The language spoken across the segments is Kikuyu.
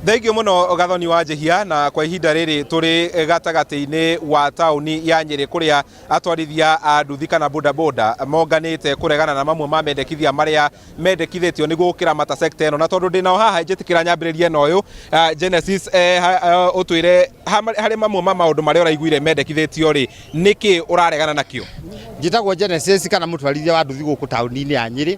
Thengiũ mũno Gathoni wa Njĩhia, na kwa ihinda rĩrĩ tũrĩ gatagatĩ-inĩ wa taũni ya Nyĩrĩ kũrĩa atwarithia a nduthi kana bodaboda monganĩte kũregana na mamwe ma mendekithia marĩa mendekithĩtio nĩguo gũkĩramata sekta ĩno. Na tondũ ndĩnao haha njĩtĩkĩra nyambĩrĩrie na ũyũ Genesis, ũtwĩre harĩ mamwe ma maũndũ marĩa ũraiguire mendekithĩtio rĩ, nĩkĩ ũraregana nakĩo? Njĩtagwo Genesis kana mũtwarithia wa nduthi gũkũ taũni-inĩ ya Nyĩrĩ.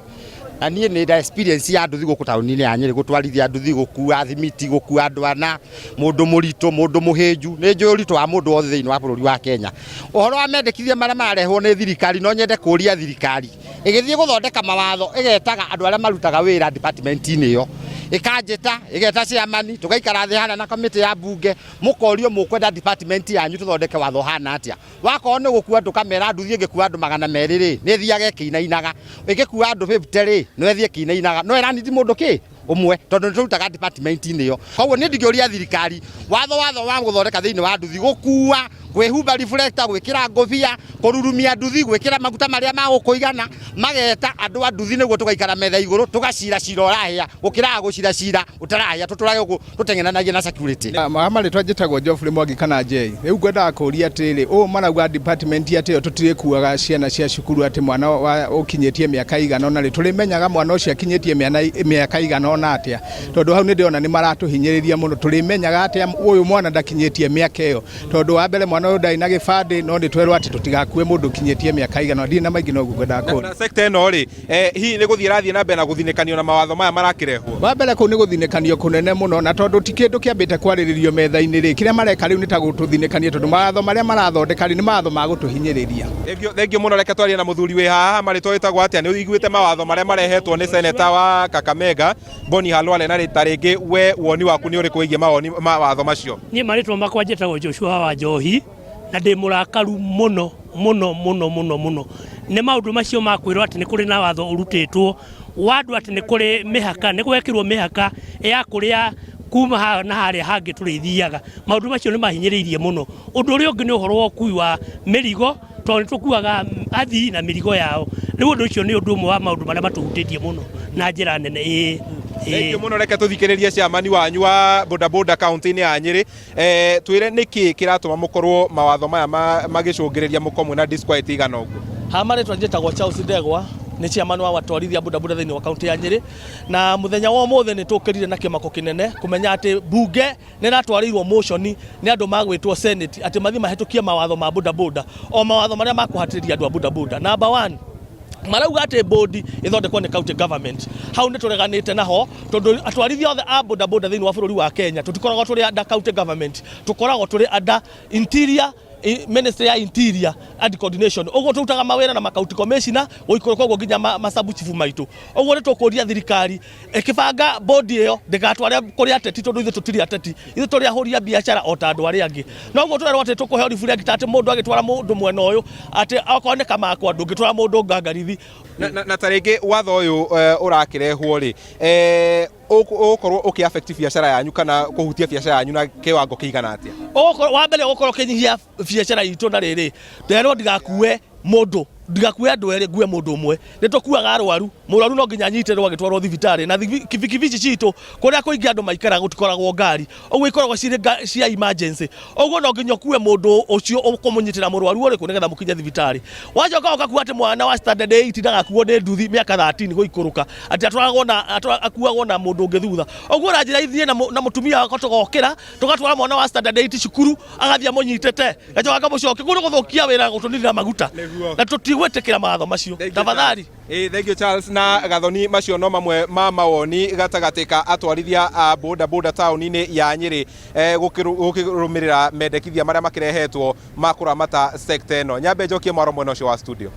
Na niĩ nĩ nda experience ya nduthi gũkũ taũni-inĩ ya Nyĩrĩ, gũtwarithia nduthi, gũkua thimiti, gũkua andũ ana, mũndũ mũritũ, mũndũ mũhĩnju. Nĩ njũĩ ũritũ wa mũndũ wothe thĩinĩ wa bũrũri wa Kenya. Ũhoro wa mendekithia marĩa mararehwo nĩ thirikari, no nyende kũria thirikari ĩgĩthiĩ gũthondeka mawatho ĩgetaga andũ arĩa marutaga wĩra department-inĩ ĩyo, ĩkanjĩta, ĩgeta chairman, tũgaikara thĩ harĩa na kamĩtĩ ya mbunge, mũkorio mũkwenda department yanyu tũthondeke watho ũhana atĩa. Wakorwo nĩ gũkua andũ ũkamera nduthi ĩngĩkua andũ 200 rĩ, nĩ ĩthiaga ĩkĩinainaga, ĩngĩkua andũ 50 rĩ, no ĩthiĩ ĩkĩinainaga, no ĩranindi mũndũ kĩ ũmwe tondũ nĩ tũrutaga department-inĩ ĩyo. Koguo niĩ ndingĩũria thirikari watho watho wa gũthondeka thĩinĩ wa nduthi, gũkua, kwĩhumba reflector, gwĩkĩra ngũbia, kũrurumia nduthi, gwĩkĩra maguta marĩa ma gũkũigana, mageta andũ a nduthi nĩguo tũgaikara metha igũrũ tũgacira cira ũrahĩa gũkĩraga gũcira cira ũtarahĩa tũtũrage gũkũ tũteng'eranagia na security. Ma marĩtwa njĩtagwo Geoffrey Mwangi kana Jay. Rĩu ngwendaga kũria atĩrĩrĩ, ũũ marauga department atĩ ĩyo tũtirĩkuaga ciana cia cukuru atĩ mwana wa ũkinyĩtie mĩaka igana ũna rĩ, tũrĩmenyaga mwana ũcio akinyĩtie mĩaka igana ũna atĩa? Tondũ hau nĩ ndĩrona nĩ maratũhinyĩrĩria mũno, tũrĩmenyaga atĩa ũyũ mwana ndakinyĩtie mĩaka ĩyo? Tondũ wa mbere mwana ũyũ ndarĩ na gĩbandĩ, no nĩ twerwo atĩ tũtigakue mũndũ ũkinyĩtie mĩaka igana ũna. Ndirĩ na maingĩ no ũguo ngwendaga kũria. Na sector ĩno rĩ, hihi nĩ gũthiĩ ĩrathiĩ na mbere na gũthinĩkanio na mawatho maya marakĩrehwo? Wa mbere kũu nĩ gũthinĩkanio kũnene mũno, na tondũ ti kĩndũ kĩambĩte kwarĩrĩrio metha-inĩ rĩ, kĩrĩa mareka rĩu nĩ ta gũtũthinĩkania tondũ mawatho marĩa marathondeka rĩ, nĩ mawatho ma gũtũhinyĩrĩria. Thengiũ, thengiũ mũno. Reke twarie na mũthuri wĩ haha marĩtwa wĩtagwo atĩa? Nĩ ũiguĩte mawatho marĩa marehetwo nĩ seneta wa Kakamega Boni Khalwale, na ta rĩngĩ we woni waku nĩ ũrĩkũ wĩgiĩ mawoni mawatho macio? Niĩ marĩtwa makwa njĩtagwo Joshua wa Njohi na ndĩ mũrakaru mũno mũno mũno mũno mũno nĩ maũndũ macio ma kwĩrwo atĩ nĩ kũrĩ na watho ũrutĩtwo wa andũ atĩ nĩ kũrĩ mĩhaka, nĩ gwekĩrwo mĩhaka ya kũrĩa kuma haha na harĩa hangĩ tũrĩthiaga. Maũndũ macio nĩ mahinyĩrĩirie mũno. Ũndũ ũrĩa ũngĩ nĩ ũhoro wa ũkui wa mĩrigo tondũ nĩ tũkuaga athii na mĩrigo yao. Rĩu ũndũ ũcio nĩ ũndũ ũmwe wa maũndũ marĩa matũhutĩtie mũno na njĩra nene. Ĩĩ. Thengiũ mũno. Reke tũthikĩrĩrie chairman wanyu wa bodaboda kaunti-inĩ ya Nyĩrĩ. Twĩre nĩkĩ kĩratũma mũkorwo mawatho maya magĩcũngĩrĩria mũkorwo mwĩna disquiet igana ũguo? Ha marĩtwa njĩtagwo Charles Ndegwa, nĩ chairman wa atwarithia bodaboda thĩinĩ wa kaunti ya Nyĩrĩ, na mũthenya wa ũmũthĩ nĩ tũkĩrire na kĩmako kĩnene kũmenya atĩ mbunge nĩ ĩratwarĩirwo motion nĩ andũ magwĩtwo Senate atĩ mathiĩ mahĩtũkie mawatho ma bodaboda, o mawatho marĩa makũhatĩrĩria andũ a bodaboda. Number one, marauga atĩ bodi ĩthondekwo nĩ county government. Hau nĩ tũreganĩte naho tondũ atwarithia othe a bodaboda thĩinĩ wa bũrũri wa Kenya tũtikoragwo tũrĩ under county government, tũkoragwo tũrĩ under interior ministry ya interior and coordination. Ũguo tũrutaga mawĩra na ma county commissioner gũikũrũka ũguo nginya ma sub chief maitũ. Ũguo nĩ tũkũria thirikari ĩkĩbanga bodi ĩyo ndĩgatware kũrĩ ateti tondũ ithuĩ tũtirĩ ateti, ithuĩ tũrĩ ahũri a biacara o ta andũ arĩa angĩ. Noguo tũrerwo atĩ tũkũheo reflector atĩ mũndũ agĩtwara mũndũ mwena ũyũ atĩ okorwo nĩ Kamakwa ndũngĩtwara mũndũ Ngangarithi. Na ta rĩngĩ watho ũyũ ũrakĩrehwo rĩ, ũgũkorwo ũkĩ affect biacara yanyu kana kũhutia biacara yanyu na kĩwango kĩigana atĩa? Wa mbere ũgũkorwo ũkĩnyihia biacara itũ na rĩrĩ, nderwo ndigakue mũndũ, ndigakue andũ erĩ, ngue mũndũ ũmwe. Nĩ tũkuaga arwaru, mũrwaru no nginya anyitĩrĩrwo agĩtwarwo thibitarĩ, na kibikibi ici citũ kũrĩa kũingĩ andũ maikaraga gũtikoragwo ngari, ũguo ikoragwo cirĩ cia emergency, ũguo no nginya ũkue mũndũ ũcio ũkũmũnyitĩra mũrwaru ũrĩkũ nĩgetha mũkinye thibitarĩ. Wacoka ũgakua atĩ mwana wa standard 8 ndagakuo nĩ nduthi mĩaka 13 gũikũrũka, atĩ atwaragwo na akuagwo na mũndũ ũngĩ thutha. Ũguo ũranjĩra ithiĩ na mũtumia wakwa tũgokĩra tũgatwara mwana wa standard 8 cukuru agathiĩ amũnyitĩte gacoka akamũcokia kũu nĩ gũthũkia wĩra gũtũninĩra maguta na tũtigwĩtĩkĩra mawatho macio tafadhali. Ĩĩ, thank you Charles na Gathoni. Macio no mamwe ma mawoni gatagatĩ ka atwarithia a boda boda taũni-inĩ ya Nyĩrĩ gũkĩrũmĩrĩra mendekithia marĩa makĩrehetwo ma kũramata sector ĩno. Nyambe njokie mwaro mwena ũcio wa studio.